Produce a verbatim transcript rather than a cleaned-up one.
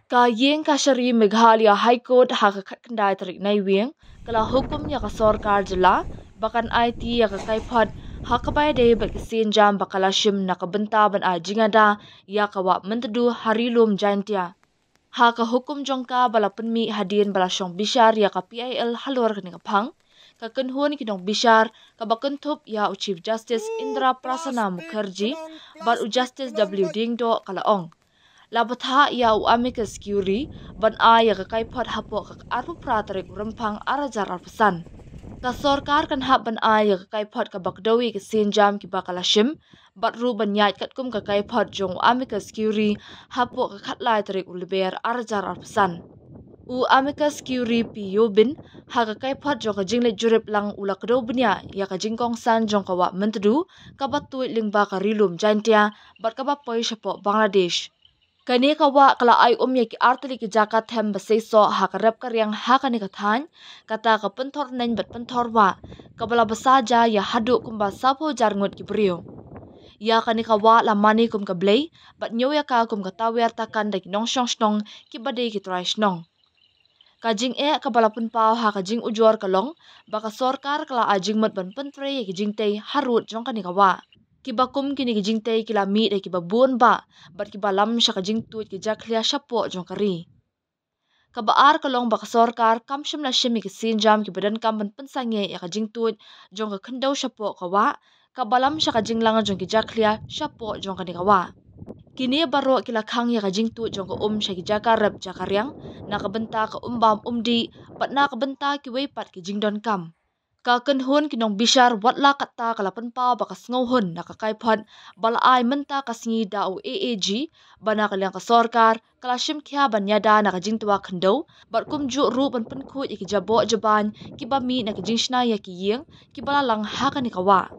Ka Iingkashari Meghalaya High Court ha ka khatkhyndai tarik Naiwieng ka la hukum ïa ka sorkar jylla ba kan aiti ïa ka kaiphod ha kaba ïadei bad ka sienjam ba ka la shim na ka bynta ban ai jingada ïa ka Wah Myntdu ha Ri Lum Jaintia. Ha ka hukum jong ka ba la pynmih hadien ba la shong bishar ïa ka P I L halor kane ka phang, ka kynhun ki nongbishar kaba kynthup ïa u Chief Justice Indra Prasanna Mukherjee bad u Justice W Diengdoh ka la ong, la bthah ïa u amicus curiae ban ai ïa ka kaiphod hapoh ka arphew phra tarik u Rymphang ar hajar arphew san. Ka sorkar kan hap ban ai ïa ka kaiphod kaba kdew ïa ki sienjam kiba ka la shim bad ruh ban ïaid katkum ka kaiphod jong u amicus curiae hapoh ka khatlai tarik u Lber ar hajar arphew san. U amicus curiae P Yobin ha ka kaiphod jong ka jingleit jurip lang u la kdew bniah ïa ka jingkongsan jong ka Wah Myntdu kaba tuid lyngba ka Ri Lum Jaintia bad kaba poi shapoh Bangladesh. Kane ka wah ka la ai um ïa ki artylli ki jaka them ba seisoh ha ka rep ka riang ha kane ka thaiñ, kata ka pynthor neng bad pynthor wah, kaba la bsa ja ïa haduh kumba sawphew hajar ngut ki briew. Ïa kane ka wah la mane kum ka blei bad ñiew ïa ka kum ka tawiar takan da ki nongshong shnong kiba dei ki trai shnong. Ka jingeh kaba la pynpaw ha ka jingujor ka long ba ka sorkar ka la ai jingmut ban pyntrei ïa ki jingtei harud jong kane ka wah. Kiba kum kine ki jingtei ki la mih da kiba bun bah bad kiba lam sha ka jingtuid ki jakhlia shapoh jong ka ri. Kaba ar ka long ba ka sorkar kam shym la shim ïa ki sienjam kiba donkam ban pynsangeh ïa ka jingtuid jong ka khyndew shapoh ka wah, kaba lam sha ka jinglang jong ki jakhlia shapoh jong kane ka wah. Kine baroh ki la khang ïa ka jingtuid jong ka um sha ki jaka rep jaka riang na ka bynta ka um bam um dih bad na ka bynta kiwei pat ki jingdonkam. Ka kynhun ki nongbishar wat la katta ka la pynpaw ba ka sngewhun na ka kaiphod ba la ai mynta ka sngi da u A A G ba na ka liang ka sorkar ka la shim khia ban ïada na ka jingtwa khyndew bad kumjuh ruh ban pynkhuid ïa ki jaboh jabain kiba mih na ka jingshna ïa ki ïing kiba la lang ha kane ka wah.